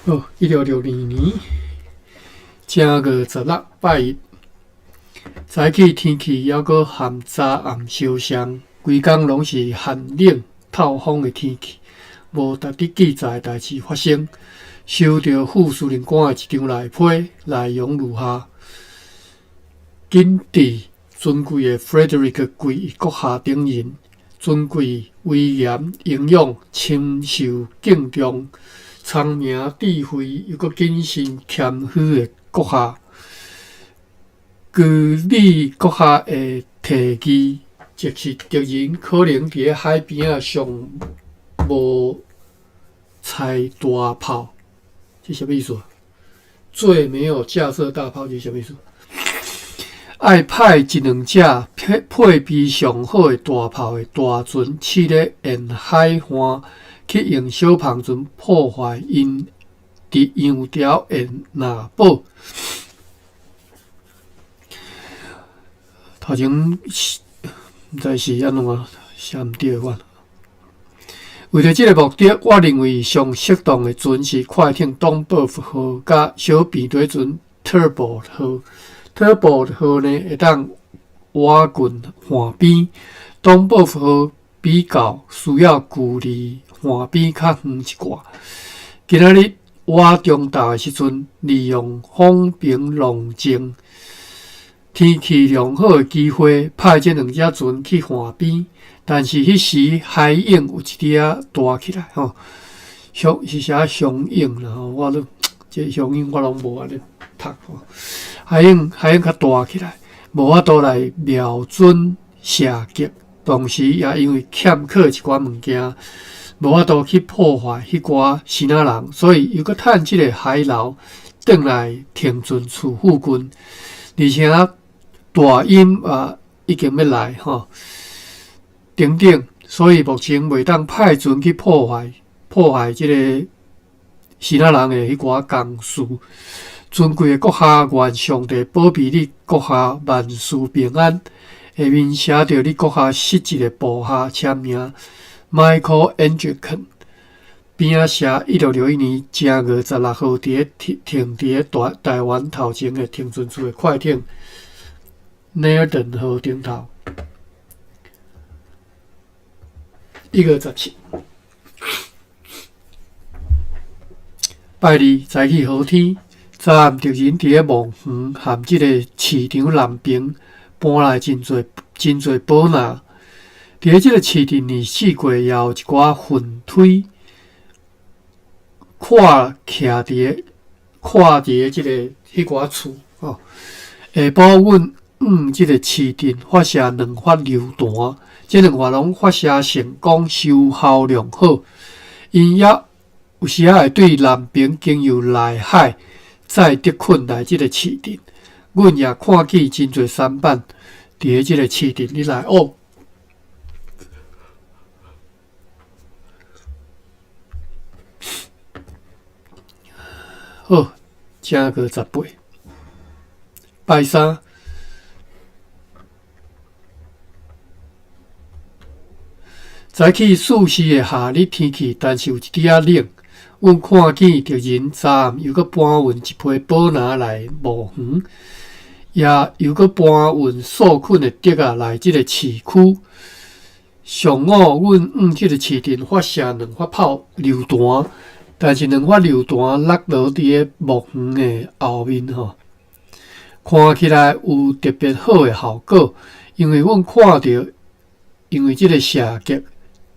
好，1662年正月十六拜一，早起天氣猶閣含早暗相雙，規工攏是寒冷透風的天氣，無值得記載的代誌發生。收著副司令官的一張內批，內容如下：謹致尊貴的 Frederick 貴閣下等人，尊貴、威嚴、英勇、深受敬重、聰明智慧猶閣謹慎謙虛的閣下，據你閣下的提議，即是敵人可能佇咧海邊仔上無載大炮，這啥物意思啊？最沒有架設大炮，這啥物意思？愛派一兩隻配備上好的大炮的大船，試咧沿海岸去用小帆船破壞𪜶佇洋潮的爁堡。頭前毋知是按怎寫毋對款。為著這个目的，我認為上適當的船是快艇東寶號佮小平底船 Turbo 號。Turbo 號呢，會當倚近岸邊；東寶號比較需要距離岸邊較遠一寡。今仔日倚中晝的時陣，利用風平浪靜、天氣良好的機會，派這兩隻船去岸邊。但是彼時海湧有一點仔大起來吼，響是寫雄湧啦吼，我都這雄湧我攏無按呢讀吼。海湧海湧較大起來，無法度來瞄準射擊，同時也因為欠缺一寡物件，無法度去破壞彼寡支那人，所以猶閣趁這个海流轉來停船處附近，而且大陰也已經欲來吼。等等，所以目前袂當派船去破壞這个支那人的彼寡工事。尊貴的閣下，願上帝保庇你閣下萬事平安。下面寫著你閣下實質的部下簽名，Michael Anglican。邊仔寫1661年正月十六號，佇咧停停佇咧台台灣頭前的停船處的快艇 Naarden 號頂頭。1月17，拜二早起好天，昨暗敵人佇咧墓園和這个市場南邊搬來真濟真濟寶爁。佇咧這个市鎮裡四界也有一寡糞堆，看徛佇咧看佇咧這个彼寡厝吼。下晡阮往這个市鎮發射兩發榴彈，這兩發攏發射成功，收效良好。𪜶也有時仔會對南邊經由內海載竹棍來這個市鎮。阮也看見真濟舢板佇咧這个市鎮裡來往。好，正月十八，拜三。早起四時的夏日天氣，但是有一點仔冷。阮看見敵人昨暗猶閣搬運一批寶爁來墓園，也猶閣搬運素捆的竹仔來這个市區。上午，阮往這个市鎮發射兩發炮榴彈，但是兩發榴彈落落佇咧墓園的後面吼，看起來有特別好的效果，因為阮看著，因為這个射擊，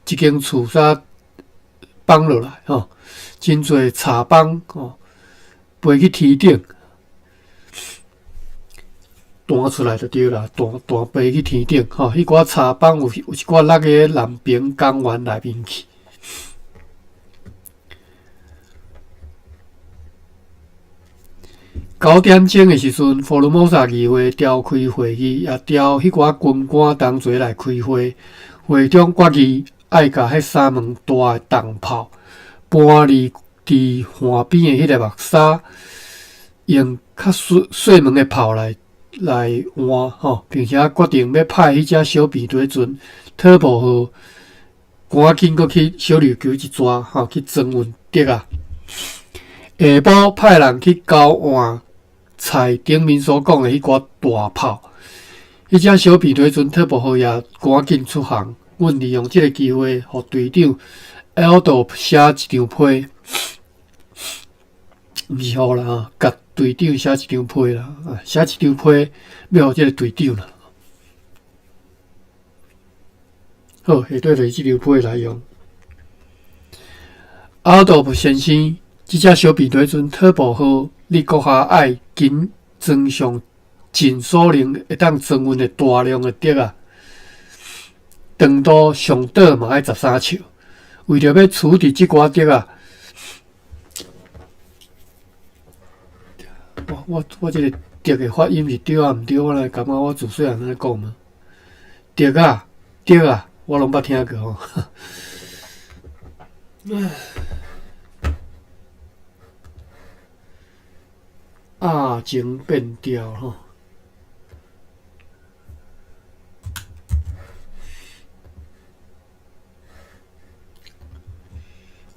一間厝煞崩落來吼，真濟柴枋吼飛去天頂，彈出來就對啦，彈彈飛去天頂吼，彼寡柴枋有有一寡落去南平公園內面去。9點鐘的時陣，福爾摩沙議會召開會議，也召彼寡軍官同齊來開會。會中決議愛共彼三門大的重炮搬離佇岸邊的彼個木沙，用較細細門的炮來來換吼，並且決定欲派彼隻小平底船特步號，趕緊閣去小琉球一逝吼，去裝運竹仔。下晡派人去交換菜頂面所講的彼寡大炮。彼隻小便佇船特步號也趕緊出航。阮利用這个機會，予隊長埃道寫一張批，毋是予啦吼，共隊長寫一張批啦，寫一張批欲予這个隊長啦。好，下底就是這張批內容。阿道夫先生，這隻小便佇船特步號，你閣下愛緊裝上盡所能會當裝運的大量的竹仔，長度上短嘛愛13尺。為著欲處置這寡竹仔，我我我這个竹的發音是對抑毋對？我來感覺我自細漢按呢講嘛，竹仔，竹仔，我攏捌聽過吼。鴨情變調吼。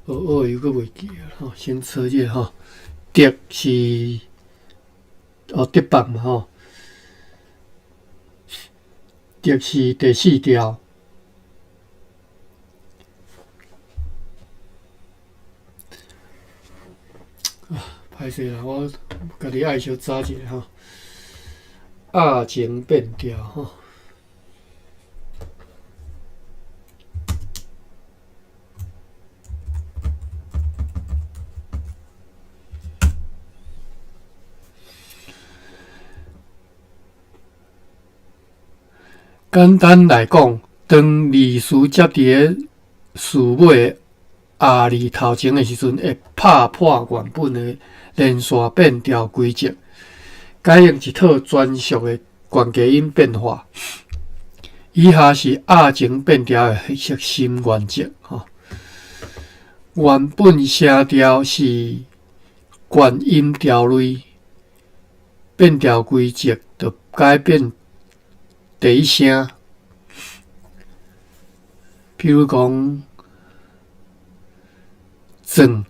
哦哦，又閣袂記啊吼，先查這個吼，竹是哦竹棒嘛吼，竹是第四調。啊，歹勢啦，我家己愛小查一下吼。鴨情變調吼。簡單來講，當字詞接佇个詞尾阿字頭前的時陣，會拍破原本的連線變調規則，改用一套專屬的懸低音變化。以下是鴨情變調的核心原則：吼，原本聲調是懸音調類，變調規則就改變第一聲。比如講，轉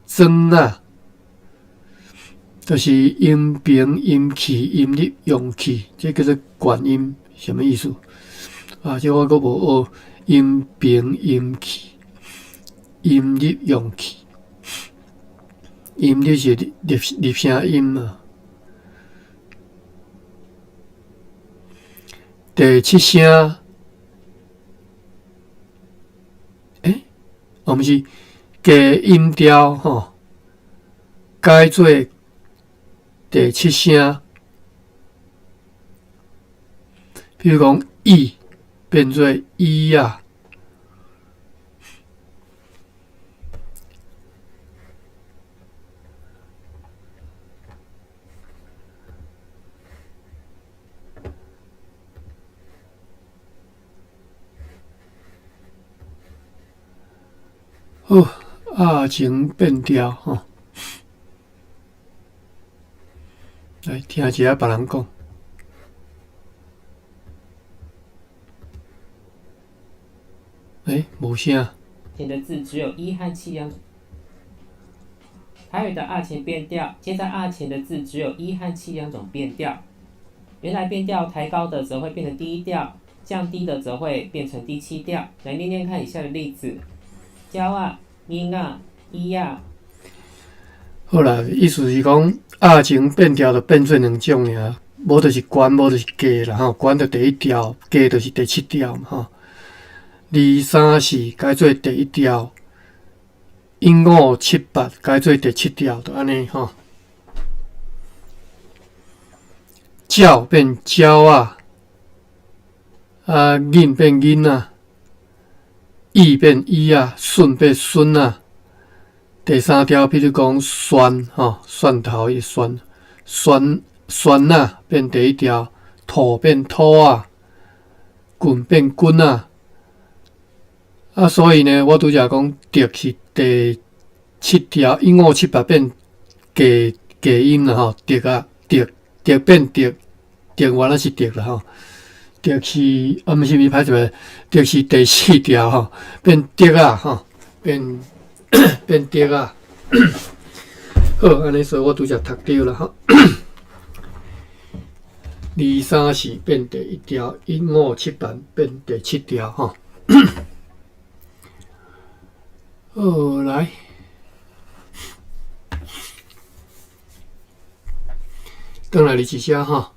轉仔，就是陰平、陰氣、陰入、陽氣，這叫做懸音，啥物意思？啊，這我閣無學陰平、陰氣、陰入、陽氣，陰入是入入聲音嘛。第七聲，欸，哦，毋是低音調吼，改做第七聲。比如講，伊變做伊仔。好，鴨情變調吼，來聽一下別人講。欸，無聲。前的字只有一和七兩種。台語的鴨情變調，接在鴨前的字只有一和七兩種變調。原來變調抬高的則會變成第一調，降低的則會變成第七調。來念念看以下的例子：鳥仔、囡仔、椅仔。好啦，意思是講鴨情變調就變做兩種爾，無就是懸，無就是低啦吼。懸就第一調，低就是第七調嘛吼。二三四改做第一調，一五七八改做第七調，就按呢吼。鳥變鳥仔，啊囡變囡仔，椅變椅仔，筍變筍仔。第三調，比如講蒜吼，蒜頭的蒜，蒜蒜仔變第一調，土變土仔，棍變棍仔。啊，所以呢，我拄才講竹是第七調，一五七八變低低音啦吼，竹仔竹竹變竹，竹原來是竹啦吼，竹是啊，毋是毋是，歹勢，竹是第四調吼，變竹仔吼，變變竹仔。好，按呢所以我拄才讀著啦吼。二三四變第一調，一五七版變第七調吼。好，來，轉來二一聲吼。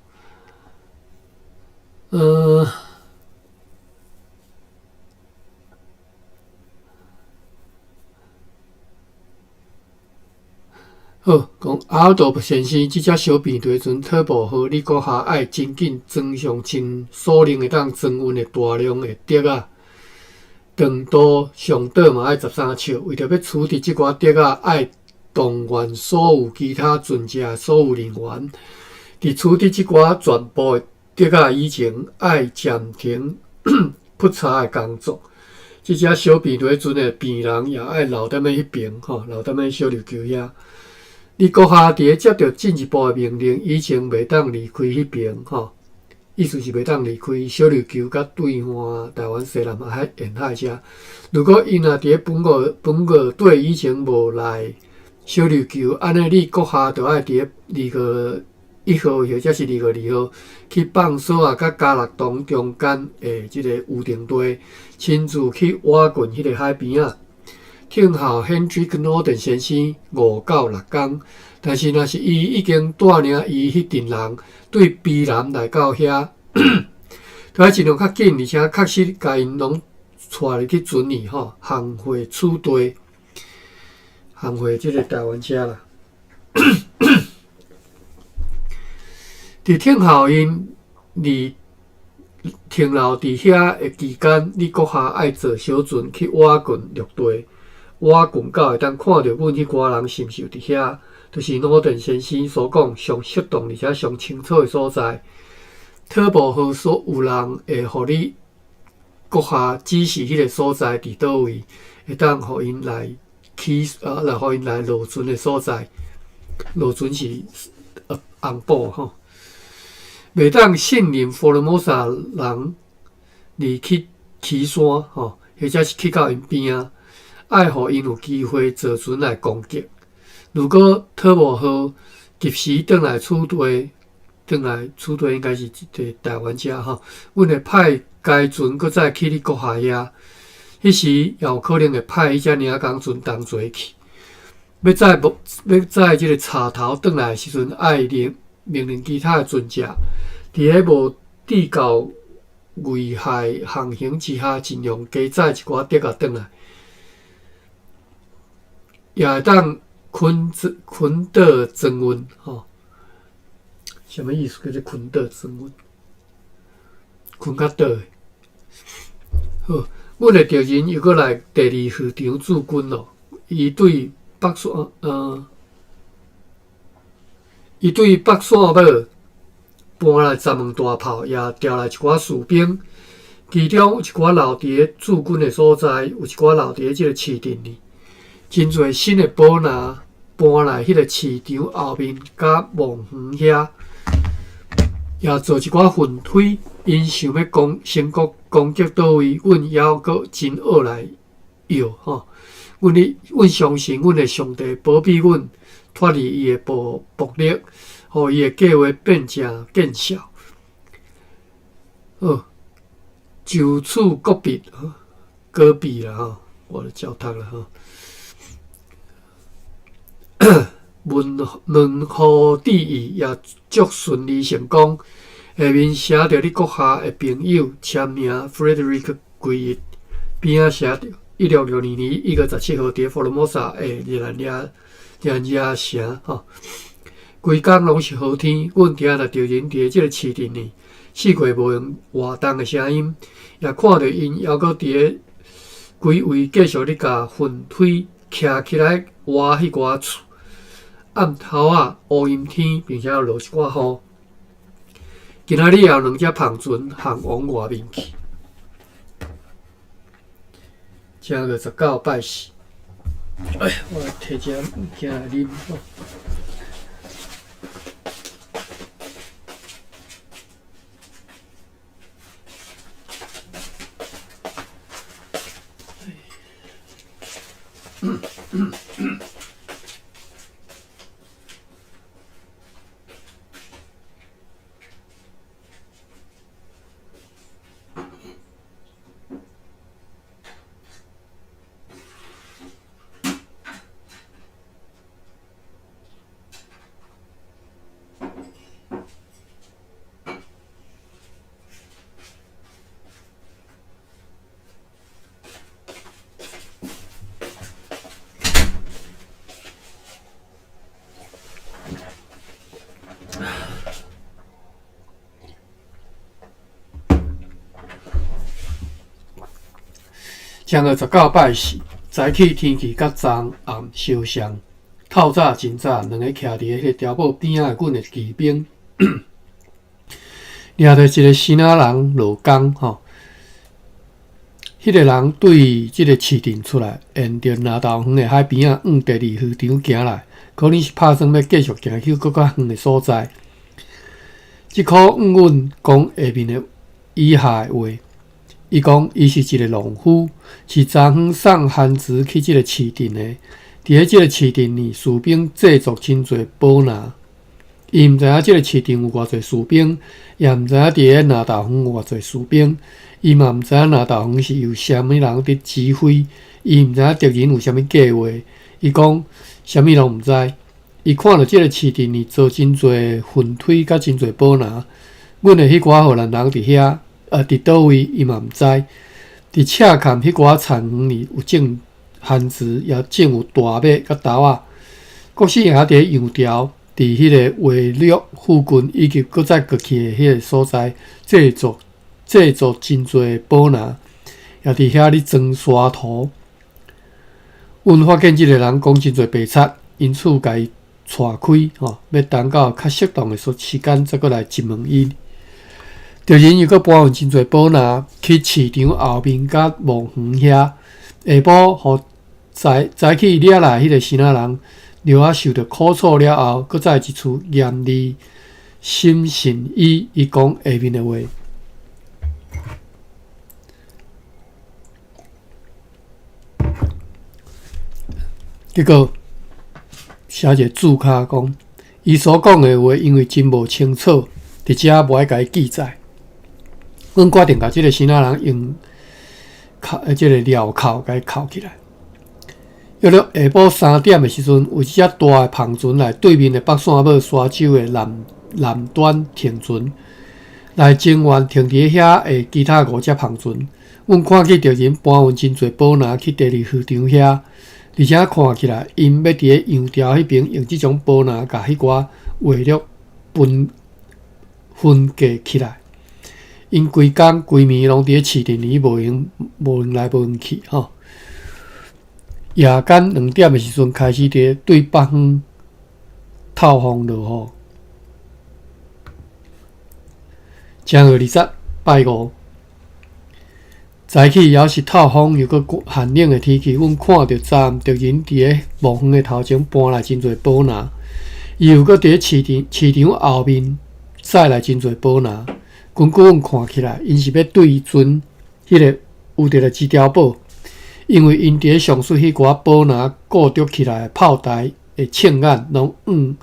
好，講阿爾多先生，這隻小便佇船特步號，你閣下愛真緊裝上盡所能會當裝運的大量的竹仔，長度上短嘛愛13尺。為著欲處置這寡竹仔，愛動員所有其他船隻所有人員。佇處置這寡全部的竹仔以前，愛暫停撲柴的工作。這隻小便佇船的病人也愛留踮咧彼爿吼，留踮咧小琉球遐。你閣下佇咧接著進一步的命令以前，袂當離開彼爿吼，意思是袂當離開小琉球佮對岸台灣西南海沿海遮。如果𪜶若佇咧本月底以前無來小琉球，按呢你閣下就愛佇咧2月1號或者是2月2號去放索仔佮加樂東中間的這個預定地，親自去挖掘彼个海邊仔。聽候 Hendrik Norden 先生5到6工，但是若是伊已經帶領伊彼陣人對卑南來到遐，就愛盡量較緊，而且確實共𪜶攏帶入去船裡吼，航回此地，航回這个台灣遮啦。佇聽候𪜶佇停留佇遐的期間，你閣下愛坐小船去倚近陸地。倚近到會當看著阮彼寡人是毋是有佇遐，就是諾頓先生所講上適當而且上清楚的所在。特步號所有人會予你閣下指示彼个所在佇佗位，會當予𪜶來起來予𪜶來落船的所在。落船是紅布吼，袂當信任福爾摩沙人而去岐山吼，或者是去到𪜶邊仔。愛予𪜶有機會坐船來攻擊。如果特步號及時轉來此地，轉來此地應該是佇台灣遮吼，阮會派該船閣再去你閣下遐。彼時也有可能會派彼隻領工船同齊去。欲載木，欲載這个柴頭轉來的時陣，愛命令其他的船隻，佇咧無致到危害航行之下，盡量加載一寡竹仔轉來。也會當捆捆倒裝運吼，啥物意思？叫做捆倒裝運，捆較倒的。好，阮的敵人又閣來第二漁場駐軍囉。伊對北線堡搬來10門大炮，也調來一寡士兵，其中有一寡留佇咧駐軍的所在，有一寡留佇咧這个市鎮裡。真濟新的寶拿搬來彼个市場後面佮望園遐，也做一寡糞堆。𪜶想欲攻成功攻擊佗位，阮猶閣真惡來藥吼。阮相信阮的上帝保庇阮脫離伊的暴力，予伊的計劃變成見效。好，就此告別，告別啦吼，我就照讀啦吼。門戶致意也足順利成功。下面寫著你閣下的朋友簽名 Frederick 歸一，邊仔寫著1662年1月17號佇福爾摩沙的熱蘭遮城吼。規工攏是好天，阮聽著敵人佇這个市鎮裡四界無閒活動的聲音，也看著𪜶猶閣佇咧規位繼續咧共糞堆徛起來挖彼寡厝。暗頭仔烏陰天，並且落一寡雨。今仔日也有兩隻帆船航往外面去。正月19拜四。哎，我來提一下物件來啉。正月十九拜四，早起天氣佮昨暗相像。透早真早，兩個徛佇彼个碉堡邊仔的阮的騎兵，掠著一个生仔人落工吼。彼个人對這个市鎮出來，沿著南投園的海邊仔往第二漁場行來，可能是拍算欲繼續行去閣較遠的所在。這箍向阮講下面的以下的話，伊講伊是一个農夫，是昨昏送番薯去這个市鎮的。佇咧這个市鎮裡，士兵製作真濟寶林。伊毋知影這个市鎮有偌濟士兵，也毋知影佇咧南投園有偌濟士兵。伊嘛毋知影南投園是由啥物人佇指揮，伊毋知影敵人有啥物計劃。伊講啥物攏毋知。伊看著這个市鎮裡做真濟糞堆佮真濟寶林。阮的彼寡荷蘭人佇遐，佇佗位，伊嘛毋知。佇赤崁彼寡田園裡有種番薯，也種有大麥佮豆仔。國姓也佇咧楊潮，佇彼个畫略附近，以及閣再過去的彼个所在，製作真濟寶林，也佇遐咧裝沙土。阮發現這个人講真濟白賊，因此共伊帶開，吼，欲等到較適當的時間，再閣來質問伊。敵人又閣搬運真濟寶林去市場後面佮墓園遐。下晡，予早起掠來彼个生仔人，著仔受著苦楚了後，閣再一次嚴厲審訊伊，伊講下面的話。結果寫一个註腳講，伊所講的話因為真無清楚，佇遮無愛共伊記載。阮決定共這个生仔人用銬，這个鐐銬共伊銬起來。約略下晡3點的時陣，有一隻大的帆船來對面的北線尾沙洲的南南端停船，來增援停佇遐的其他五隻帆船。阮看見敵人搬運真濟寶林去第二漁場遐，而且看起來，𪜶欲佇咧楊潮彼爿用這種寶林共彼寡火力分分隔起來。𪜶規工規暝攏佇咧市鎮裡無閒無閒來無閒去吼。夜間2點的時陣開始佇咧對北方透風落雨。正月20拜五，早起猶是透風又閣寒冷的天氣，阮看著昨暗敵人佇咧墓園的頭前搬來真濟寶林，伊又閣佇咧市場市場後面載來真濟寶林。根據阮看起來，𪜶是欲對準彼个烏特勒支碉堡，因為𪜶佇咧上述彼寡寶林固著起來的炮台的銃眼攏向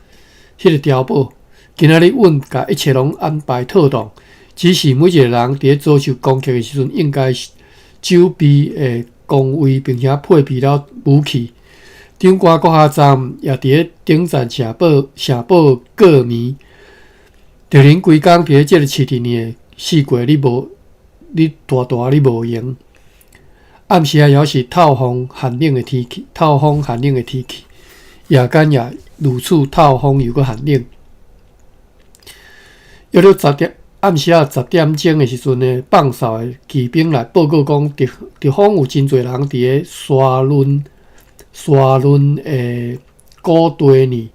彼个碉堡。今仔日阮共一切攏安排妥當，只是每一个人佇咧遭受攻擊的時陣，應該守備的工位，並且配備了武器。長官閣下昨暗也佇咧頂層城堡過暝。敵人規工佇咧這个市鎮裡的四界咧無咧大大咧無閒。暗時啊，猶是透風寒冷的天氣，透風寒冷的天氣，夜間也如此透風又閣寒冷。約略十點，暗時仔10點鐘的時陣呢，放哨的騎兵來報告講，敵方有真濟人佇咧沙崙的谷地裡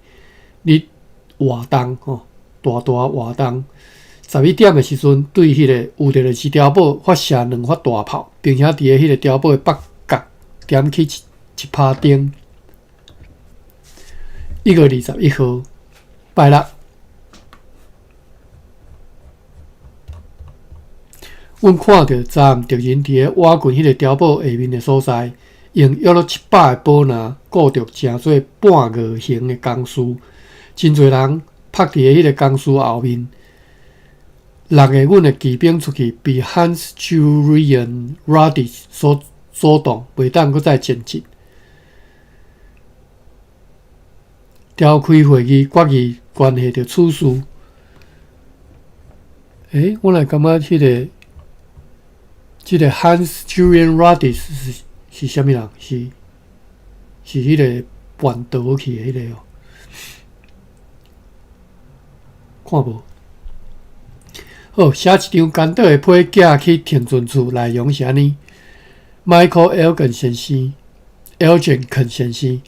咧活動吼。大大活動。11點的時陣，對彼个烏特勒支碉堡發射兩發大炮，並且佇咧彼個碉堡的北角點起一拍燈。1月21號，拜六，阮看著昨暗敵人佇咧倚近彼个碉堡下面的所在，用約略700个寶林固著成做半月形的工事，真濟人趴佇咧彼个工事後面。六个阮的騎兵出去，被 Hans Julian Radisch 所阻擋，袂當閣再前進。召開會議決議關係著此事。我來感覺這個 Hans Julian Radisch 是啥物人？是彼个叛逃去的彼个哦。看無。好，寫一張簡短的批寄去停船處，內容是按呢： Michael Elgin 先生，Elgin 先生，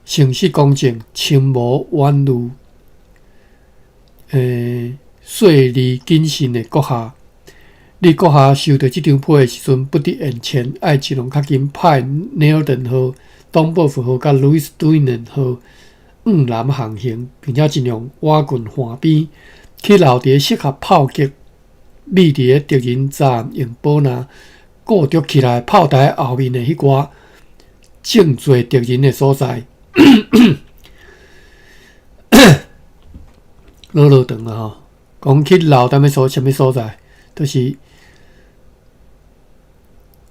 誠實公正、深謀遠慮、細膩謹慎的閣下。你閣下收著這張批的時陣，不得延遲，愛盡量較緊派內爾頓號、東寶福號佮路易斯杜伊號往南航行，並且盡量倚近岸邊，去留佇適合炮擊覕佇咧敵人昨暗用寶拿固著起來炮台後面的彼寡正濟敵人的所在。落落長啊吼，講去留踮咧所啥物所在，就是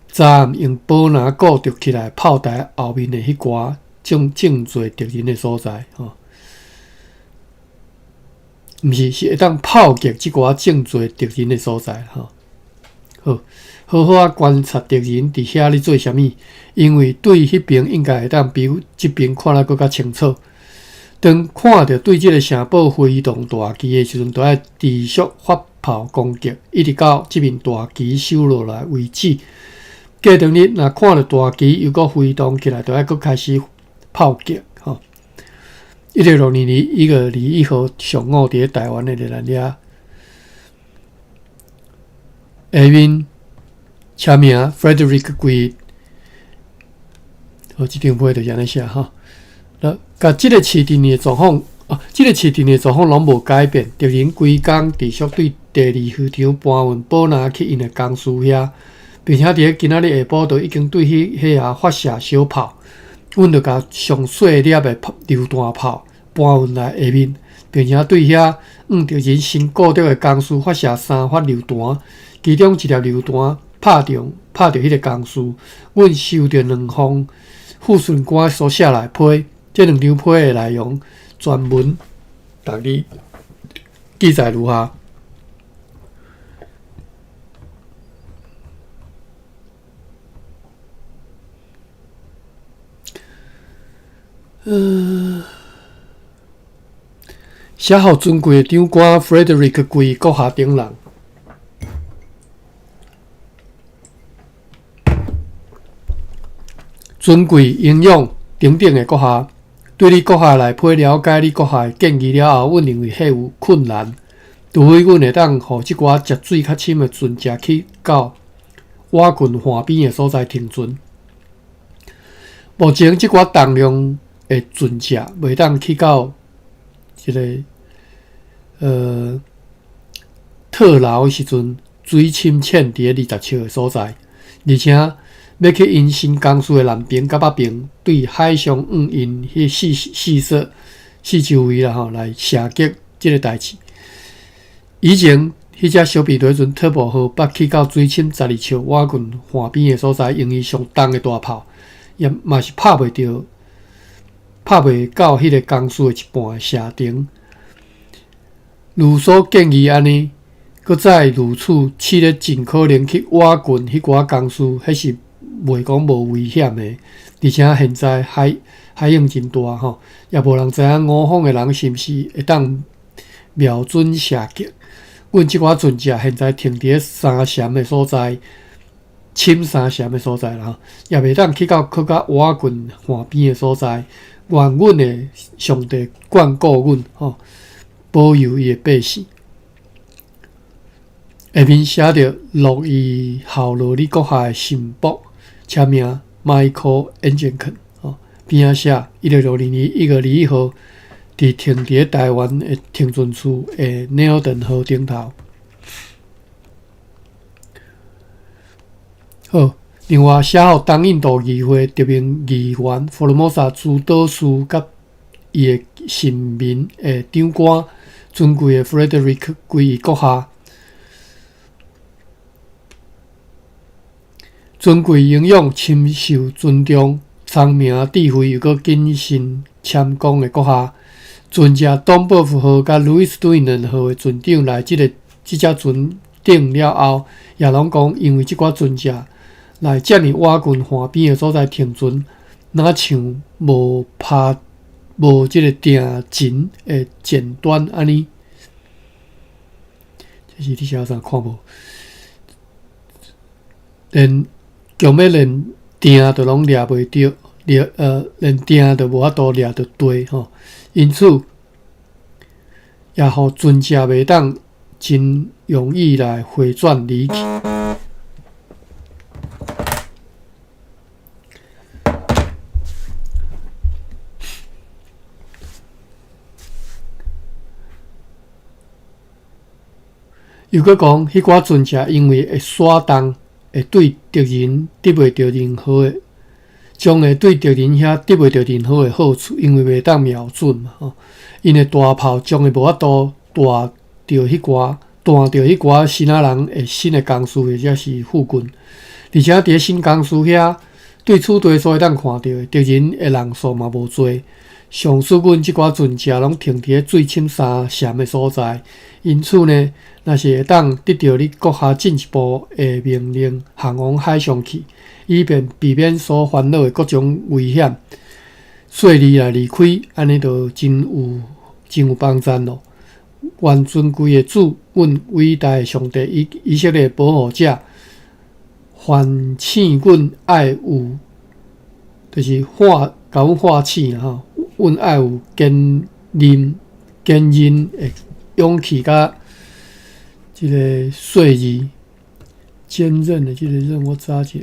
昨暗用寶拿固著起來炮台後面的彼寡正正濟敵人的所在吼。毋是，是會當炮擊這寡正濟敵人的所在吼。好，好好仔觀察敵人佇遐咧做啥物，因為對彼邊應該會當比這邊看得閣較清楚。當看著對這个城堡揮動大旗的時陣，就愛持續發炮攻擊，一直到這面大旗收落來為止。過當日，若看著大旗又閣揮動起來，就愛閣開始炮擊。吼，1662年1月21號上午，佇咧台灣的熱那亞，下面簽名 Frederick 貴，好，這張批就是按呢寫吼。共這个市鎮的狀況，哦，這个市鎮的狀況攏無改變。敵人規工持續對第二漁場搬運寶拿去𪜶的公司遐，並且佇咧今仔日下晡就已經對彼遐發射小炮。阮就共上細粒的榴彈炮搬運來下面，並且對遐向敵人新固著的工事發射三發榴彈，其中一粒榴彈拍中拍著彼个工事。阮收著兩封副司令官所寫來批。這兩張批的內容，全文逐字記載如下。寫予尊貴的長官 Frederick 貴閣下等人。尊貴、英勇等等的閣下，對你閣下來批了解你閣下的建議了後，阮認為彼有困難，除非阮會當予這寡食水較深的船隻去到倚近岸邊的所在停船。目前這寡重量的船隻袂當去到這个套牢的時陣，水深淺佇咧20尺的所在，而且欲去𪜶新公司的南邊佮北邊，對海上向𪜶彼四四色四周圍啦吼來射擊這个代誌。以前彼隻小便隊船特步號捌去到水深12尺倚近岸邊的所在，用伊上重的大炮，也嘛是拍袂著，拍袂到彼个工事的一半的射程。如所建議按呢，閣再如此試咧盡可能去倚近彼寡工事，彼是袂講無危險的，而且現在海海湧真大吼，也無人知影吳方的人是毋是會當瞄準射擊。阮這寡船隻現在停佇咧三峽的所在，深三峽的所在啦吼，也袂當去到閣較倚近岸邊的所在。願阮的上帝眷顧阮吼，保佑伊的百姓。下面寫著樂意效勞你閣下的臣僕，簽名 Michael Angelkin 吼，邊仔寫1662年1月21號，佇停佇咧台灣的停船處的內爾頓號頂頭。好，另外寫予東印度議會特命議員福爾摩沙諸島事佮伊的臣民的長官尊貴的 Frederick 歸閣下。尊貴英勇、深受尊重、聰明智慧又閣謹慎謙恭的閣下，船隻東寶福號佮路易斯杜伊號的船長來這个這隻船頂了後，也攏講因為這寡船隻來遮爾倚近岸邊的所在停船，若像無拍無這个定情的尖端按呢。這是你寫啥看無？連強欲連碇都攏掠袂著，掠連碇都無法度掠著地吼。因此，也予船隻袂當真容易來迴轉離去。又閣講，彼寡船隻因為會徙動，會對敵人得袂著任何的，將會對敵人遐得袂著任何的好處，因為袂當瞄準嘛吼。𪜶的大炮將會無法度彈著彼寡彈著彼寡新仔人的新的工事或者是附近，而且佇咧新工事遐，對此地所會當看著的敵人的人數嘛無濟。上使阮這寡船隻攏停佇咧水深3澹的所在，因此呢，若是會當得著你閣下進一步的命令，航往海上去，以便避免所煩惱的各種危險，順利來離開，按呢就真有幫贊囉。願尊貴的主，阮偉大的上帝以色列保護者，喚醒阮愛有，就是喚共阮喚醒啦吼。阮愛有堅韌堅韌的勇氣佮這个細膩堅韌的這个韌，我查一下。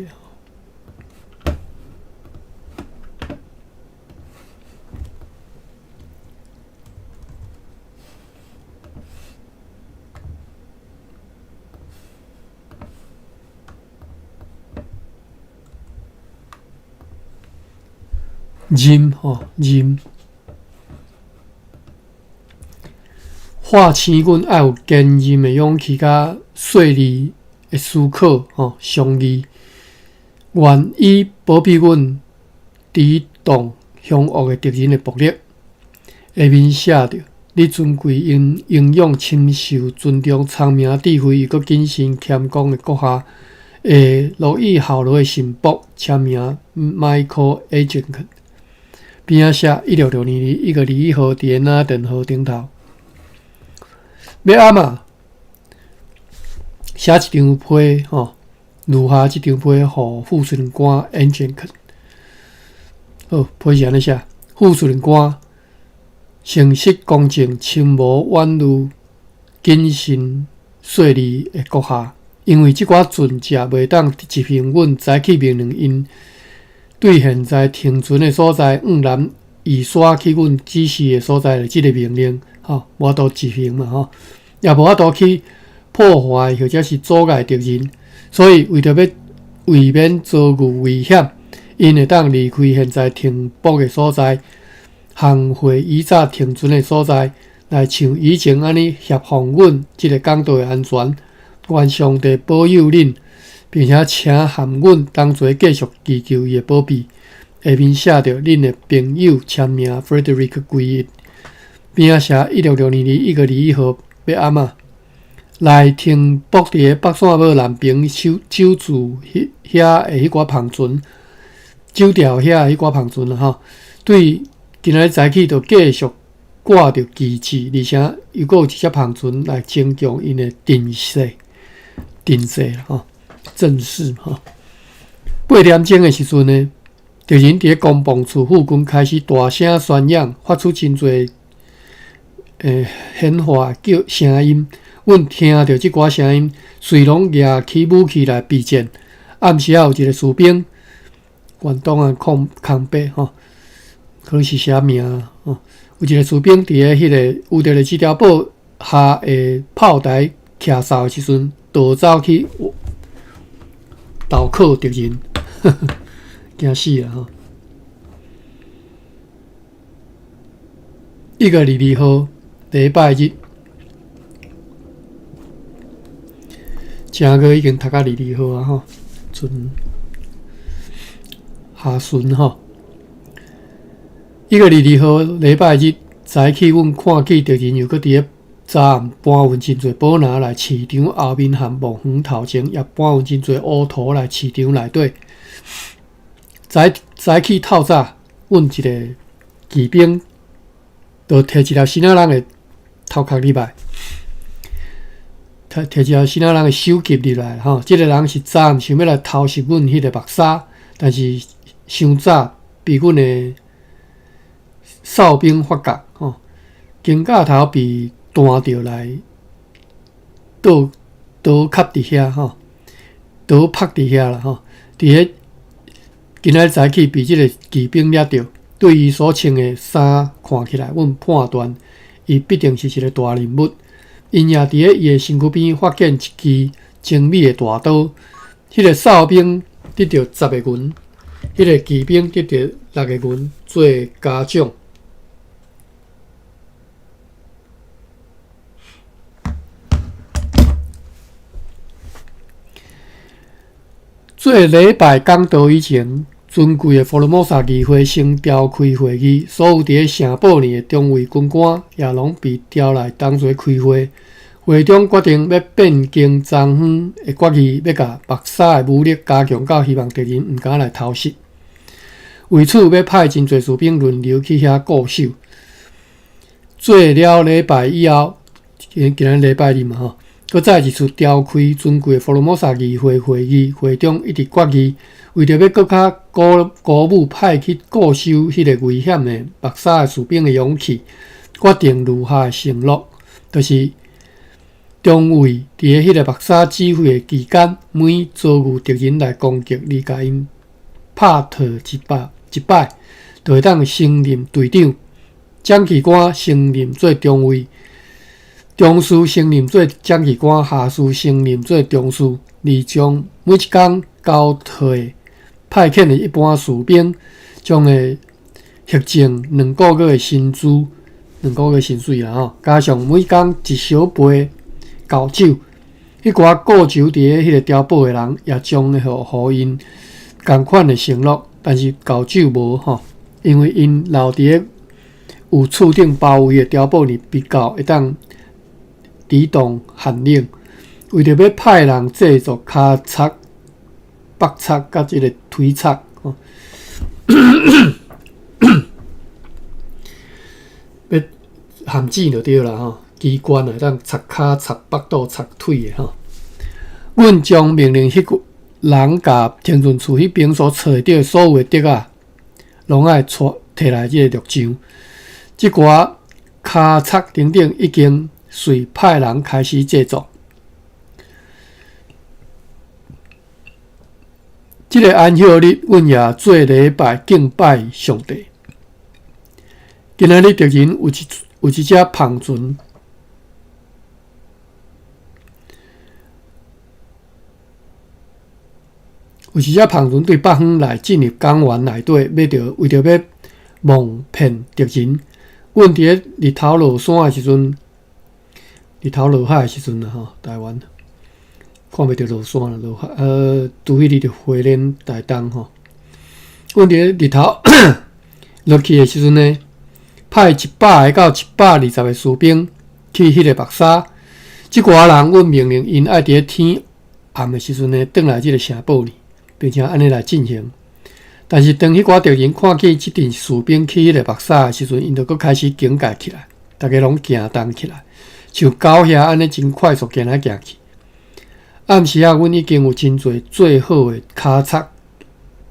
忍吼忍，喚醒阮愛有堅韌的勇氣佮細膩的思考吼，相遇，願意保庇阮抵擋兇惡的敵人的暴力。下面寫著：你尊貴英英勇深受尊重、聰明智慧又閣謹慎謙恭的閣下，會樂意效勞的臣僕，簽名 Michael Ajenkins。邊仔寫1662年1月21號，佇咧拿頓河頂頭。欲按怎寫一張批吼，留下這張批予副司令官 Ajenkins。好，批是按呢寫：副司令官，誠實公正、深謀遠慮、謹慎細膩的閣下，因為這寡船隻袂當執行阮早起命令𪜶對現在停船的所在往南移徙去阮指示的所在的這个命令，吼，無法度執行嘛，吼，也無法度去破壞或者是阻礙敵人，所以為著欲為免遭遇危險，𪜶會當離開現在停泊的所在，航回以早停船的所在，來像以前按呢協防阮這个港道的安全。願上帝保佑恁，並且請含阮同齊繼續祈求伊的保庇。下面寫著恁的朋友簽名 Frederick 歸一。邊仔寫1662年1月21號欲按怎來停泊佇咧北線堡南爿守守住彼遐的彼寡帆船，守牢遐的彼寡帆船啦吼。對今仔日早起就繼續掛著旗幟，而且又閣有一隻帆船來增強𪜶的陣勢，陣勢吼，陣勢吼。8點鐘的時陣呢，敵人佇咧攻防處附近開始大聲宣揚，發出真濟喧嘩叫聲音。阮聽著這寡聲音，隨攏舉起武器來備戰。暗時仔有一个士兵，懸檔案空空白吼，可能是寫名吼。有一个士兵佇咧彼个有著咧這條堡下的炮台徛哨的時陣，逃走去投靠敵人，驚死啦吼！1月22號，禮拜日，正月已經讀到22號啊吼，賰下旬吼。1月22號禮拜日早起，阮看見敵人又閣佇咧早暗搬運真濟寶拿來市場後面和墓園頭前，也搬運真濟烏塗來市場內底。早早起透早，阮一个騎兵就提一粒新仔人的頭殼入來，摕摕一个死仔人的首级入來吼，這个人是昨暗想欲來偷襲阮彼个目沙，但是傷早被阮的哨兵發覺吼，肩胛頭被彈著來倒倒磕佇遐吼，倒拍佇遐啦吼。佇咧今仔日早起被這个騎兵掠著，對伊所穿的衫看起來，阮判斷伊必定是一个大人物。𪜶也佇咧伊的身軀邊發現一支精美的大刀。彼个哨兵得著十个銀，彼个騎兵得著六个銀做嘉獎。做禮拜講道以前，尊貴的福爾摩沙議會先召開會議，所有佇咧城堡內的中尉軍官也攏被召來同齊開會。會長決定欲變更莊園的決議，欲共目沙的武力加強到希望敵人毋敢來偷襲。為此，欲派真濟士兵輪流去遐固守。做了禮拜以後，今仔日禮拜二嘛吼，閣再一次召開尊貴的福爾摩沙議會會議，會中一直決議，為著欲閣較鼓鼓舞派去固守彼个危險的目沙的士兵的勇氣，決定如下的承諾，就是中尉佇咧彼个目沙指揮的期間，每遭遇敵人來攻擊，而共𪜶拍退一擺一擺，就會當升任隊長。掌旗官升任做中尉，中士升任做掌旗官，下士升任做中士，而將每一工交替派遣的一般士兵，將會核贈兩个月的薪資，兩个月薪水啦吼，加上每工一小杯厚酒，彼寡固守佇咧彼个碉堡的人，也將會予𪜶仝款的承諾，但是厚酒無吼，因為𪜶留佇咧有厝頂包圍的碉堡裡比較會當抵擋寒冷。為著欲派人製作跤插、腹插佮這个腿插，吼，欲陷阱就對啦吼，機關會當插跤、插腹肚、插腿的吼。阮將命令彼個人共停頓處彼邊所揣著的所有的竹仔，攏愛帶提來這个牧場。這寡跤插等等已經隨派人開始製作。這个安息日，阮也做禮拜敬拜上帝。今仔日敵人有一隻帆船，有一隻帆船對北方來進入港灣內底，欲著為著欲蒙騙敵人。阮佇咧日頭落山的時陣，日頭落海的時陣啦吼，台灣看袂著落山啦，落海除非你佇花蓮台東吼。阮佇咧日頭落去的時陣呢，派100個到120個士兵去彼个目沙。這寡人，阮命令𪜶愛佇咧天暗的時陣呢，轉來這个城堡裡，並且按呢來進行。但是當彼寡敵人看見這陣士兵去彼个目沙的時陣，𪜶就閣開始警戒起來，逐家攏行動起來，像狗遐按呢真快速行來行去。暗時仔，阮已經有真濟最好的跤插、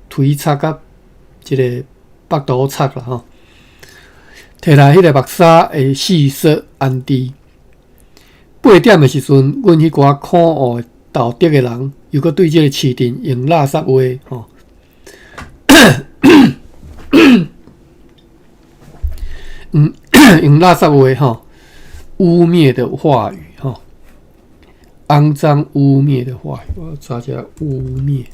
腿插佮這个腹肚插啦吼，提來彼个目沙的四所安置。8點的時陣，阮彼寡可惡的道德的人，又閣對這个市鎮用垃圾話吼。用垃圾話吼，污衊的話語吼，骯髒污衊的話語，我查一下污衊。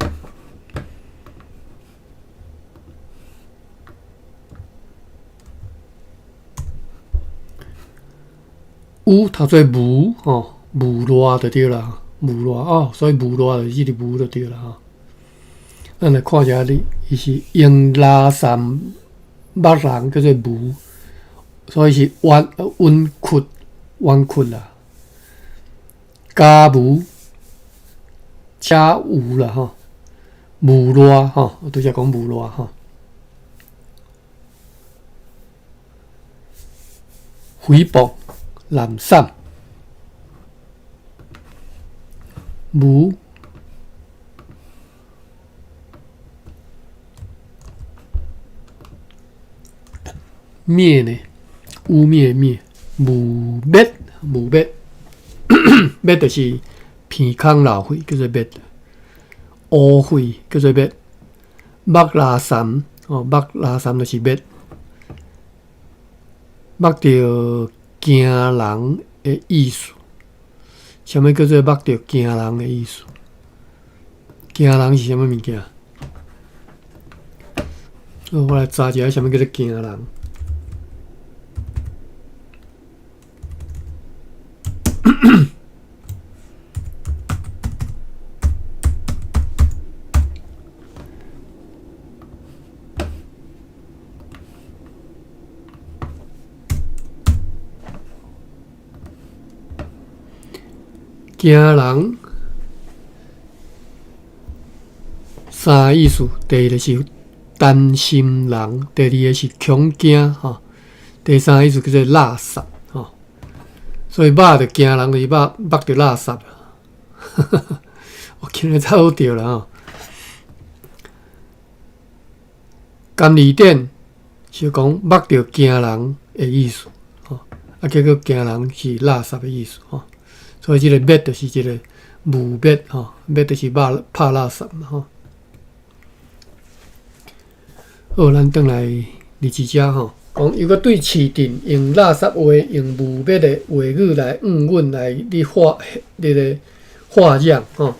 污讀做無吼，無賴就對啦，無賴哦，所以無賴就是這个無就對啦吼。咱來看一下，你伊是用垃圾目人叫做無，所以是冤冤屈冤屈啦，加無加無啦吼，無賴吼，我拄才講無賴吼，誹謗濫散。無蔑呢？污蔑的蔑，誣衊，誣衊，衊就是鼻空漏血，叫做衊；烏血叫做衊；目拉潲哦，目拉潲就是衊，目著驚人的意思。啥物叫做目著驚人的意思？驚人是啥物物件？我來查一下啥物叫做驚人。驚人三个意思，第一个是擔心人，第二个是恐驚吼，第三個意思叫做垃圾吼。所以目著驚人，就是目目著垃圾。我今日才好著啦吼。甘利典是講目著驚人的意思吼，啊，結果驚人是垃圾的意思吼。所以這個衊就是這個誣衊吼，衊就是肉拍垃圾嘛吼。好，咱轉來日誌遮吼，講又閣對市鎮用垃圾話、用誣衊的話語來應允來咧話，咧個話講吼。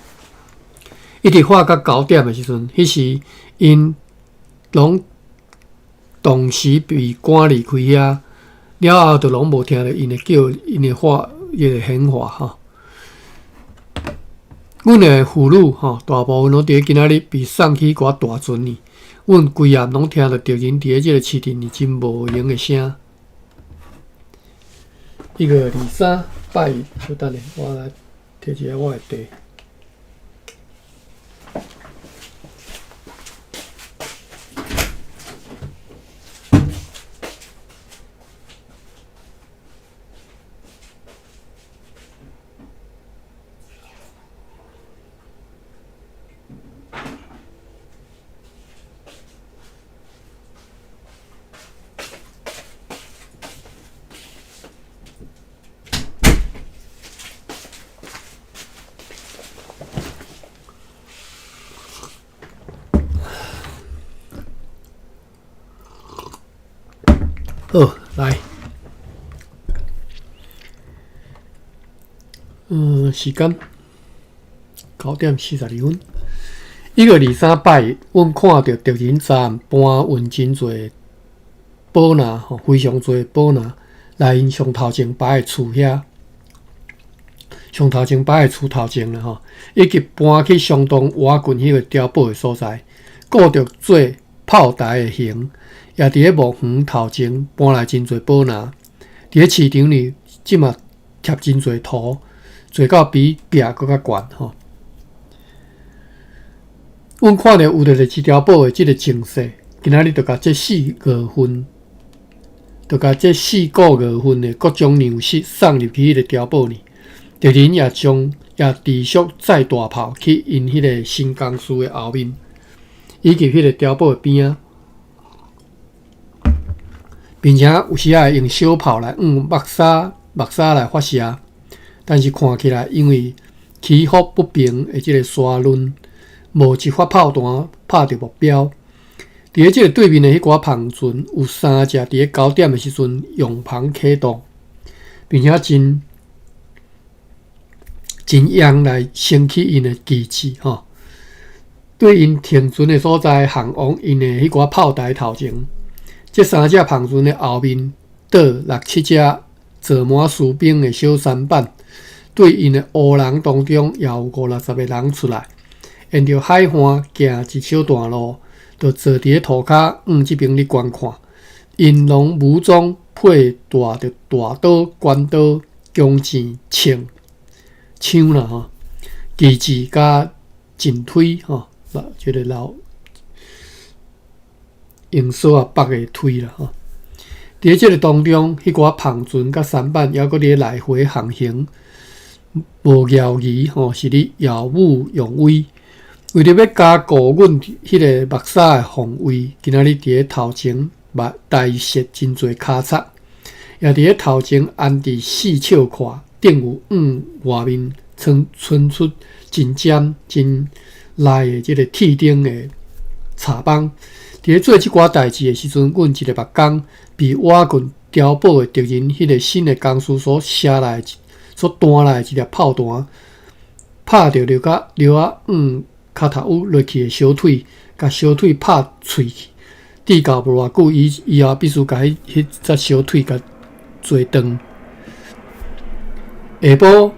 一直話到九點的時陣，彼時𪜶攏同時被趕離開遐，了後就攏無聽著𪜶的叫、𪜶的話、伊個喊話吼。阮的婦女吼，大部分攏佇咧今仔日被送去一寡大船裡。阮規暗攏聽著敵人佇咧這個市鎮裡真無閒的聲。1月23拜一，小等下，我來提一下我的地。好，來，時間9點42分。1月23拜日，阮看著敵人昨暗搬運真濟寶拿吼，非常濟寶拿來𪜶上頭前擺的厝遐，上頭前擺的厝頭前啦吼，以及搬去相當倚近彼個碉堡的所在，顧著做炮台的形。也佇咧墓園頭前搬來真濟寶拿，佇咧市場裡這馬貼真濟圖，做到比壁閣較懸吼。阮看著有著一碉堡的這個情勢，今仔日就共這四月份，就共這四個月份的各種糧食送入去彼個碉堡裡。敵人也將也持續載大炮去𪜶彼個新公司的後面，以及彼個碉堡的邊仔。並且有時仔會用小炮來向目沙目沙來發射，但是看起來因為起伏不平的這個沙崙，無一發炮彈拍著目標。佇咧這個對面的彼寡帆船，有三隻佇咧九點的時陣用帆啟動，並且真真用來升起𪜶的旗幟吼。對𪜶停船的所在，航往𪜶的彼寡炮台頭前。這三隻帆船的後面，倒六七隻坐滿士兵的小舢板，對𪜶的烏人當中，也有五六十個人出來，沿著海岸行一小段路，就坐佇咧塗跤向這邊咧觀看。𪜶攏武裝佩帶著大刀、關刀、弓箭、槍、槍啦吼，旗幟佮箭推吼，這個老。用索仔縛的推啦吼，佇咧這個當中，彼寡帆船佮舢板猶閣佇咧來回航行，無枵疑吼，是咧耀武揚威。為著欲加固阮彼个目沙的防衛，今仔日佇咧頭前埋設真濟跤賊，也佇咧頭前安置四尺闊，頂有向外面伸出真尖真利的這个鐵釘的插枋。佇咧做這寡代誌的時陣，阮一个木工被倚近碉堡的敵人彼个新的工事所射來、所彈來的一粒炮彈，拍著著甲著仔向跤頭趺落去的小腿，共小腿拍碎去。治到無偌久，伊以後必須共彼彼隻小腿共截斷。下晡，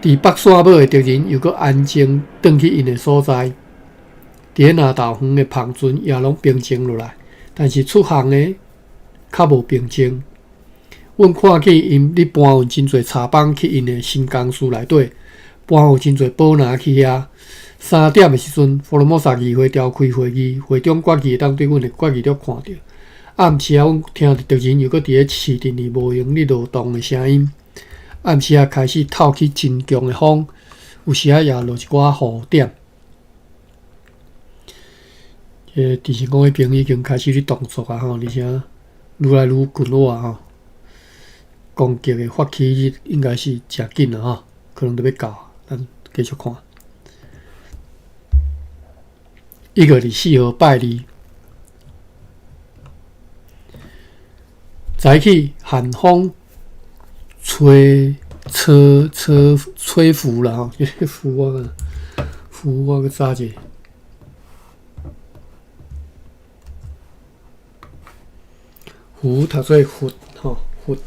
佇北線尾的敵人又閣安靜轉去𪜶的所在。佇咧南投園的帆船也攏平靜落來，但是出航的較無平靜。阮看見𪜶咧搬運真濟柴枋去𪜶的新工事內底，搬運真濟寶拿去遐。3點的時陣，福爾摩沙議會召開會議，會長決議會當對阮的決議中看著。暗時仔，阮聽著敵人又閣佇咧市鎮裡無閒咧勞動的聲音。暗時仔開始透起真強的風，有時仔也落一寡雨點。這個鄭成功彼邊已經開始咧動作啊！吼，而且愈來愈近我啊！吼，攻擊的發起日應該是誠緊啊！吼，可能就欲到，咱繼續看。1月24號拜二，早起寒風吹吹吹吹拂啦吼，這個拂我拂我閣查者。拂讀做拂吼，拂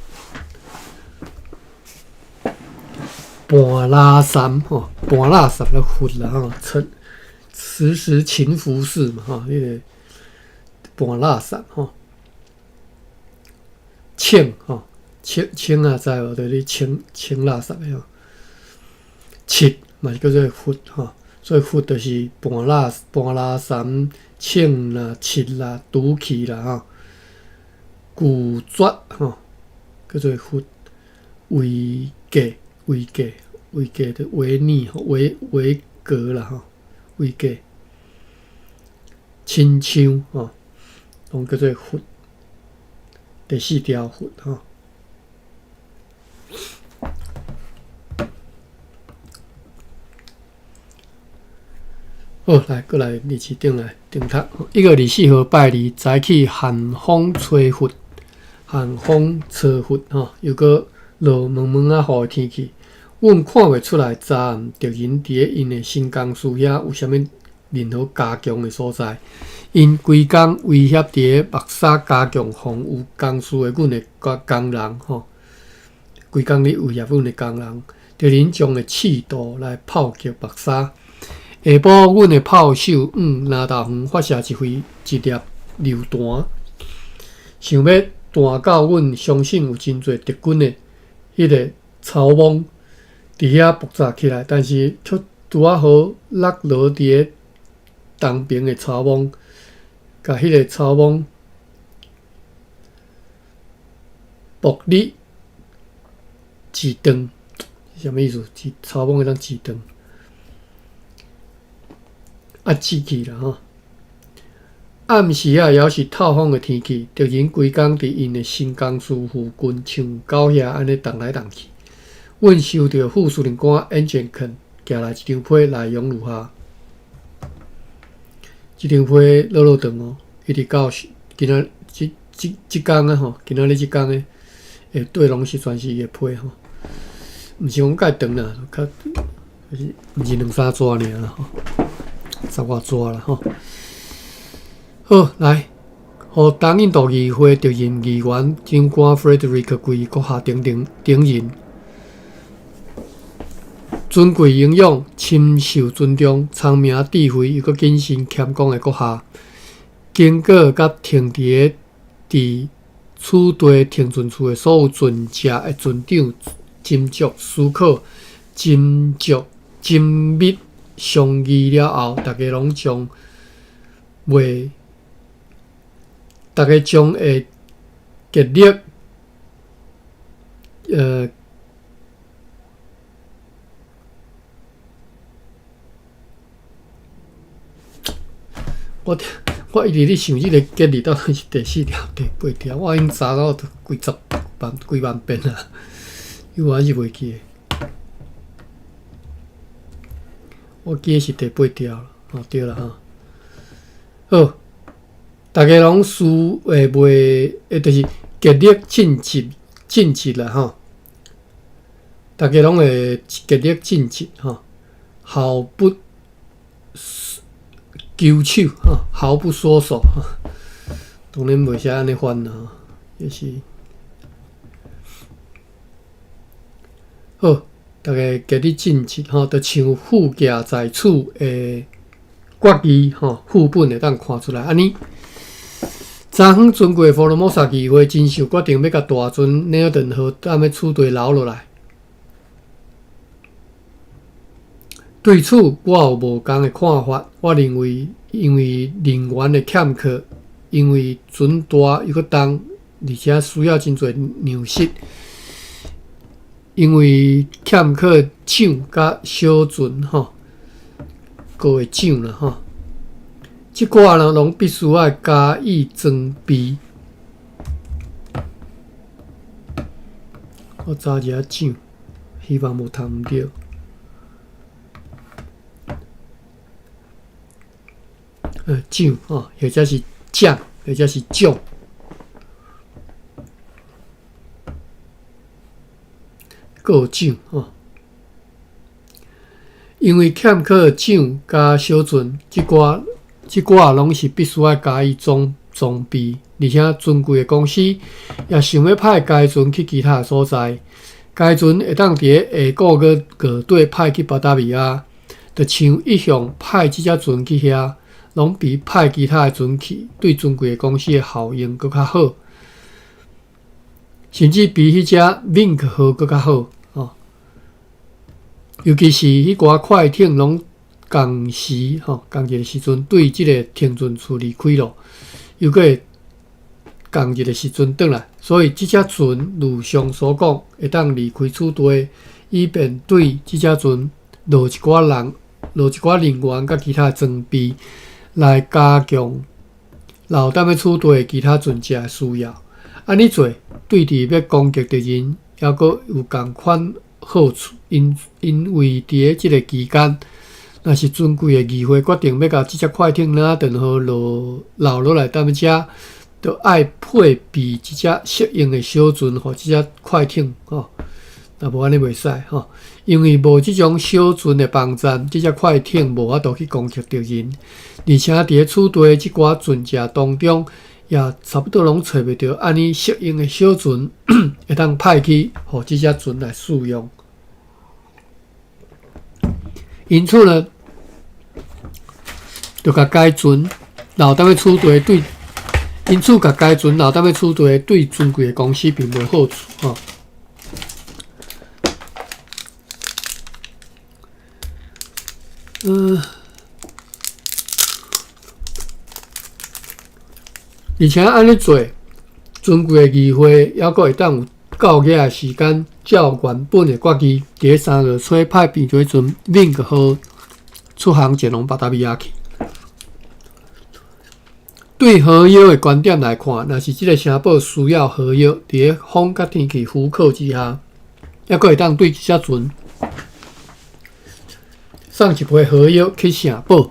搬垃圾吼，搬垃圾咧拂啦吼，出。時時勤拂拭嘛，吼，彼个搬垃圾吼，清吼，清清啊，知無？就是咧清清垃圾的吼。拭嘛是叫做拂吼，所以拂就是搬垃圾、清啦、拭啦、除去啦吼。拒絕吼，叫做拂。違格、違格、違格就違逆、違違格啦吼。違格，親像吼，攏叫做拂。第四條拂吼。好，來，閣來日期頂來頂讀。1月24號拜二，早起寒風吹拂，寒風吹拂吼，又閣落毛毛仔雨的天氣。阮看袂出來，昨暗敵人佇咧𪜶的新工事遐有啥物任何加強的所在。𪜶規工威脅佇咧目沙加強防禦工事的阮的工人吼，規工咧威脅阮的工人。敵人將會試圖來炮擊目沙。下晡，阮的炮手向南投園發射一枚一粒榴彈，想欲彈到阮相信有真濟敵軍的彼个草莽。佇遐爆炸起來，但是卻拄仔好落落佇咧東爿的草莽，共彼个草莽爆你一斷，是啥物意思？一草莽會當一斷，啊，死去啦吼！暗時仔猶是透風的天氣，敵人規工佇𪜶的新工事附近，像狗遐按呢動來動去。阮收著副司令官燕振肯寄來一張批，內容如下：這張批落落長哦，一直到今仔這這這工啊吼，今仔日這工的下底攏是全是伊的批吼，毋是講蓋長啦，較是毋是兩三紙爾啦吼，十外紙啦吼。好，來，予東印度議會特任議員長官 Frederick 貴閣下等等等人。尊貴英勇、深受尊重、聰明智慧又閣謹慎謙恭的閣下，經過佮停佇咧佇此地停船處的所有船隻的船長斟酌思考、斟酌縝密商議了後，大家攏將袂，大家將會極力。我一直咧想這个結字到底是第四條、第八條，我已經查到幾十萬、幾萬遍啊，因為我還是袂記得。我記得是第八條，哦對啦吼。好，逐家攏輸會袂，就是極力盡職盡職啦吼。逐家攏會極力盡職吼，毫不鳩手吼，毫不縮手吼。當然袂使按呢翻啦，也是。好，逐家極力盡職吼，就像附件在此的決議吼，副本會當看出來按呢。昨昏尊貴福爾摩沙議會真想決定欲共大船拿頓號踮咧此地留落來。對此，我有無仝的看法。我認為，因為人員的欠缺，因為船大又閣重，而且需要真濟糧食，因為欠缺槳佮小船吼，閣會槳啦吼，這寡呢攏必須愛加以裝備。我查一下槳，希望無讀毋著。槳吼，或者是槳，或者是槳，閣有槳吼。因為欠缺槳佮小船，這寡這寡攏是必須愛加以裝裝備，而且尊貴的公司也想欲派該船去其他所在。該船會當佇咧下個月月底派去巴達維亞，就像一向派這隻船去遐，攏比派其他的船去，對尊貴的公司的效用閣較好，甚至比彼隻 Mink 號閣較好。哦，尤其是彼寡快艇攏仝時吼，仝一个時陣對這个停船處離開咯，又閣會仝一个時陣轉來，所以這隻船如上所講，會當離開此地，以便對這隻船落一寡人、落一寡人員佮其他裝備，來加強留踮咧此地其他船隻的需要。按呢做，對佇欲攻擊敵人，猶閣有仝款好處。因因為佇咧這个期間，若是尊貴的議會決定欲共這隻快艇拿頓號落留落來踮遮，就愛配備一隻適應的小船，予這隻快艇吼。若無按呢袂使吼，因為無這種小船的幫贊，這隻快艇無法度去攻擊敵人，而且佇咧此地這寡船隻當中，也差不多攏揣袂著按呢適應的小船，會當派去予這隻船來使用。因此呢，就共該船留踮咧此地對，因此共該船留踮咧此地對尊貴的公司並無好處吼。而且按呢做，尊貴的議會猶閣會當有夠額的時間，照原本的決議，佇咧3月初派平水船 Mink 號出航前往巴達維亞去。對合約的觀點來看，若是這个城堡需要合約，佇咧風佮天氣許可之下，猶閣會當對這隻船送一批合約去城堡。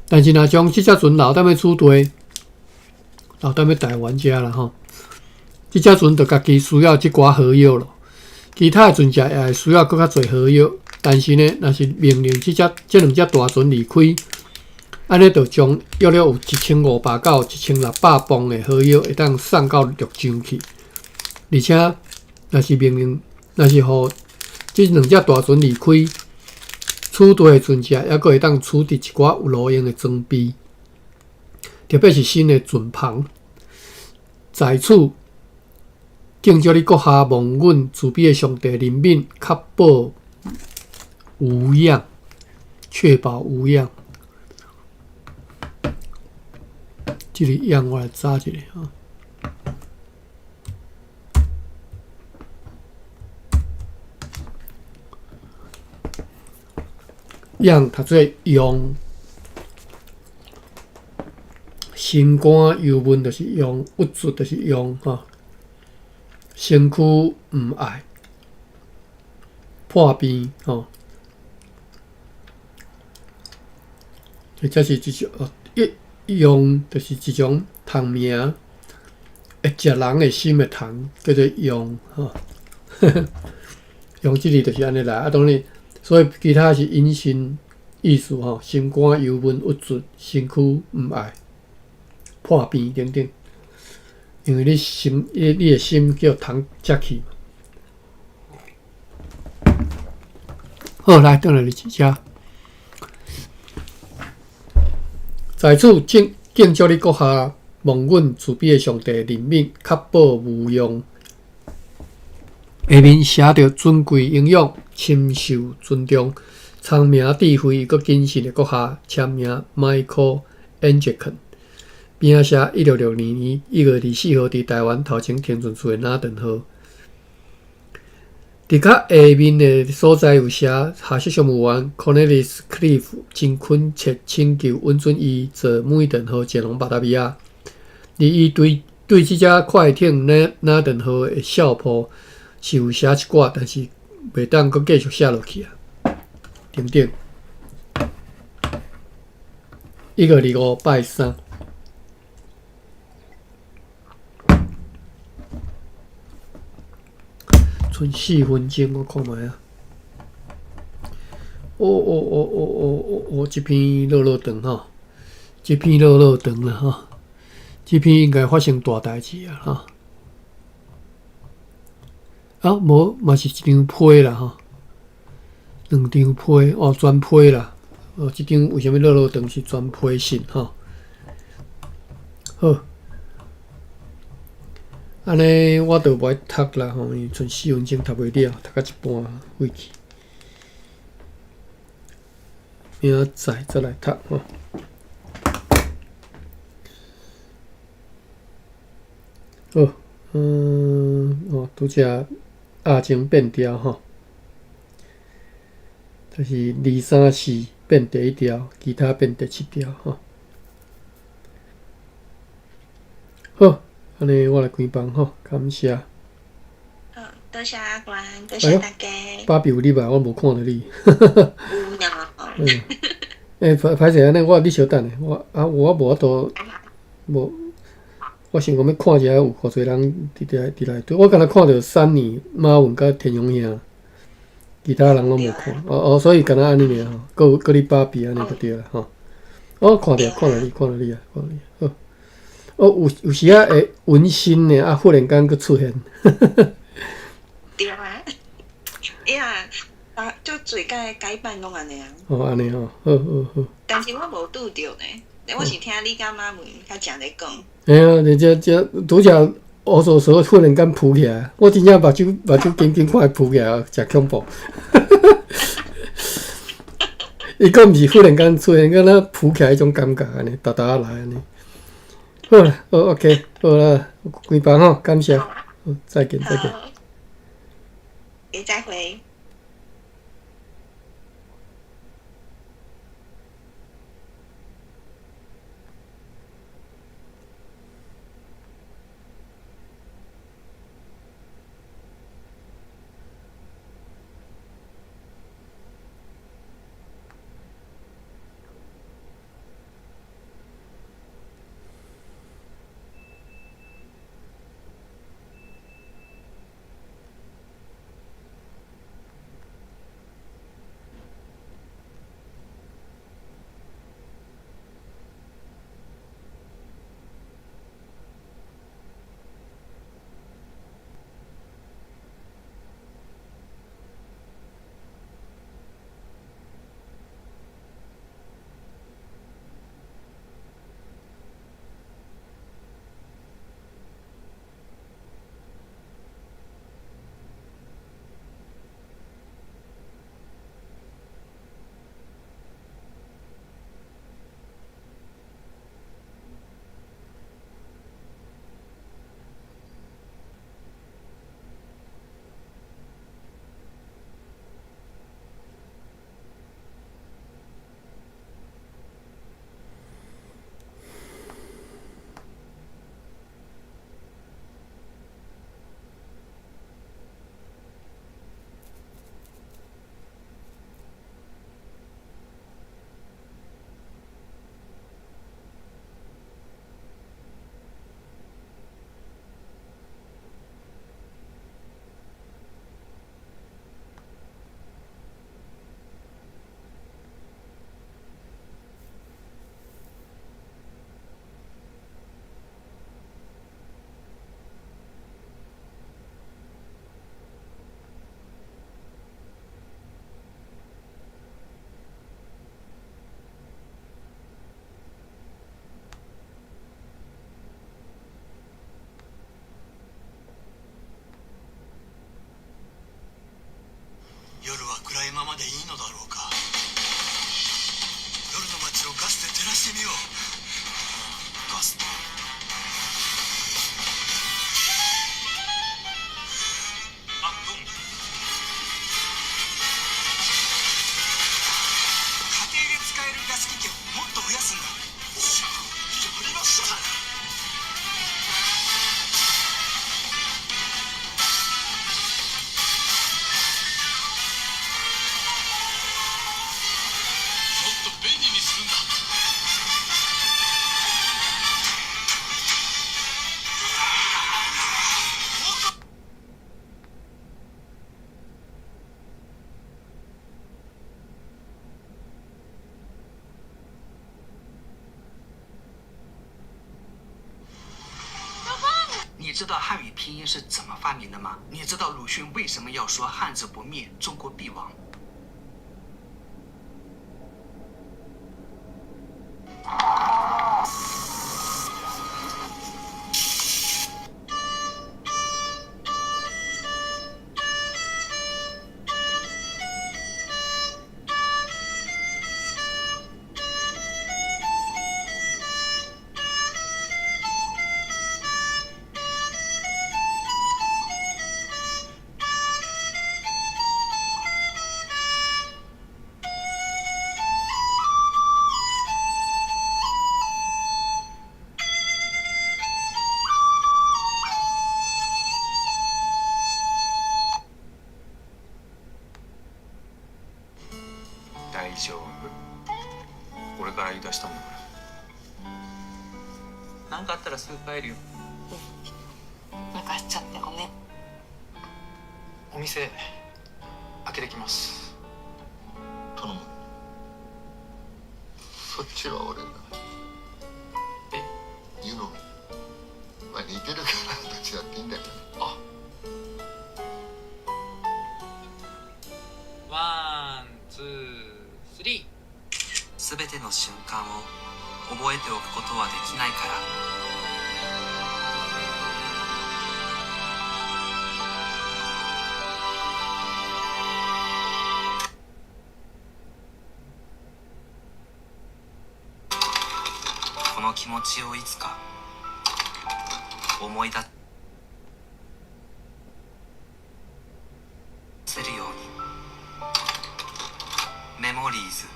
但是，若將這隻船留踮咧此地，留踮咧台灣遮啦吼，這隻船就家己需要這寡合約咯。其他的船隻也會需要閣較濟合約。但是呢，若是命令這隻這兩隻大船離開，按呢就將約略有1500到1600磅的合約會當送到綠洲去。而且，若是命令，若是予這兩隻大船離開，此地的船隻猶閣會當取得一寡有路用的裝備，特別是新的船帆。在此，敬祝你閣下蒙阮慈悲的上帝憐憫，確保無恙，確保無恙。這個恙我來查一下哈。恙讀做用，心肝憂悶就是用，鬱卒就是用吼。身軀毋愛，破病吼，或者是一種一用，就是一種蟲名，會食人的心的蟲，叫做用吼。用這字就是按呢來，啊，當然，所以其他是引申意思吼，心肝憂悶鬱卒，身軀毋愛，破病等等。因為你心，你的心叫蟲食去。好，來，轉來日遮。在此敬敬祝你閣下，蒙阮慈悲的上帝憐憫，確保無恙。下面寫著尊貴營養，深受尊重，聰明智慧閣謹慎的閣下，簽名 Michael Anglican。邊仔寫1662年1月24號，佇台灣頭前停船處的哪頓號。佇較下面的所在有寫，下屬商務員 Cornelis Cliff 真懇切請求允准伊坐每頓號前往巴達維亞。而伊對對這隻快艇哪哪頓號的笑破是有寫一寡，但是袂當閣繼續寫落去啊。等等，1月25拜三。賰4分鐘，我看覓啊！哦哦哦哦哦哦哦，這篇落落長吼，這篇落落長啦吼，這篇應該發生大代誌啊吼！啊，無嘛是一張批啦吼，兩張批哦，全批啦！哦，這張為啥物落落長是全批信吼？好。按呢，我就無愛讀啦吼，因為賰4分鐘讀袂了，讀到一半廢去。明仔載再來讀吼。好，哦，拄才鴨情變調吼，就是二三四變第一調，其他變第七調吼。好。按呢，我來關房吼，感謝。好，多謝阿關，多謝大家。芭比有入來，我無看著你。有呢。嗯。欸，歹歹勢按呢，我你小等下，我啊，我無法度，無，我想講欲看一下有偌濟人佇佇佇內底，我敢若看著珊妮、馬文佮田榮兄，其他人攏無看。哦哦，所以敢若按呢爾吼，閣有閣你芭比按呢就對啦吼。哦，看著看著你，看著你啊，看著你，好。哦，有有時仔會隱身的，啊，忽然間閣出現。對啊，哎呀，啊，足濟改改版攏按呢啊。哦，按呢吼，好好好。但是我無拄著呢，我是聽你佮馬文較正咧講。嘿啊，這這這拄才烏索索忽然間浮起來，我真正目睭目睭緊緊看伊浮起來，誠恐怖。伊閣毋是忽然間出現，敢若浮起來彼種感覺按呢，沓沓仔來按呢。好啦，好 OK，好啦，關房吼，感謝，好，再見，再見。再會。知道漢語拼音是怎麼發明的嗎？你知道魯迅為什麼要說漢字不滅，中國必亡？大丈夫。俺から言い出したんだから。なんかあったらすぐ帰るよ。泣かしちゃってごめん。お店開けてきます。頼む。そっちは俺だ。え？湯飲み。まあ似てるからどっちだっていいんだけど。あ。 One, two, three。すべての瞬間を覚えておくことはできないから。この気持ちをいつか思い出せるように。メモリーズ。